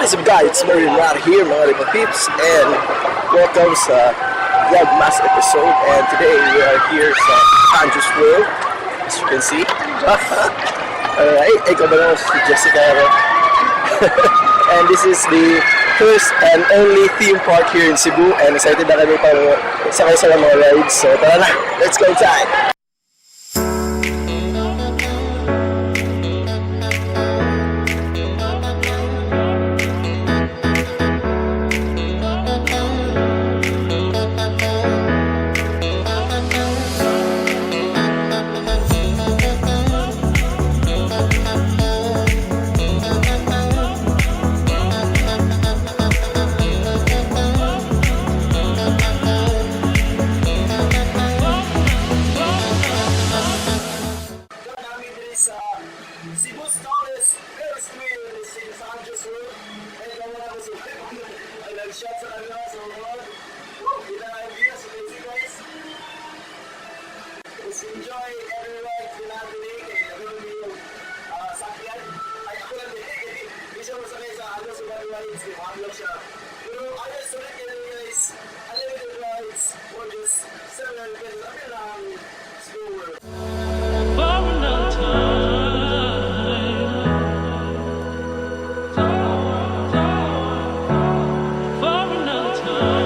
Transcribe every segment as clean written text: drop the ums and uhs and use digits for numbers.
What is up, guys? It's Marvin right here, mga Ripa Peeps, and welcome sa Vlogmas episode. And today we are here sa Andrews World, as you can see. Alright, ikaw ba naman si Jessica Ero? And this is the first and only theme park here in Cebu, and excited na kami para sakay sa mga rides. So tara na, let's go inside! Kami diri sa Cebu's tallest Ferris wheel sa Andrews World. And kamu na ko si ay nag-shot sa kanila. So, woo, kita na yung view. So, you see, guys. Let's enjoy every ride na natin eh. Kaya nagano yung sakyan. Ay, ako lang din. Hindi siya masakay sa ano sa mga rides. Kaya mahal siya. Pero ayos, sulit kayo, guys. Unlimited rides for just 700 pesos. Ano lang slower. For another time. For another time.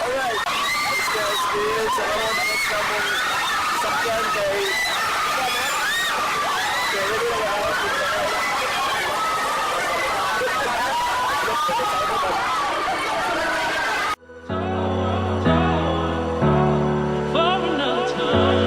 Alright, let's go experience. Sa karon ako sa among sakyan kay kay ready na ako. For another time.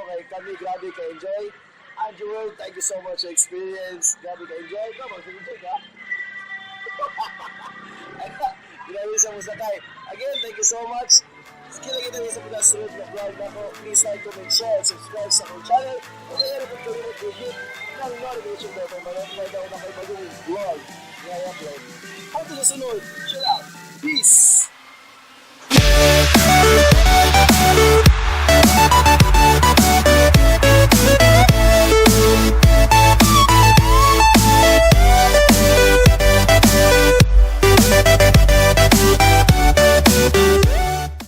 Kay kami, grabe ka enjoy. Anjo World, thank you so much sa experience. Grabe ka enjoy. Ikaw, mag-enjoy ka? Grabe sa musakay. Again, thank you so much. Kita kita sa pinakasunod na vlog nako. Please like, comment, share, and subscribe sa akong channel. Ug ayaw pud kalimot i-hit ng notification bell para ma-notify daw na kay bagong vlog nga i-upload. Hangtod sa sunod. Chill out. Peace!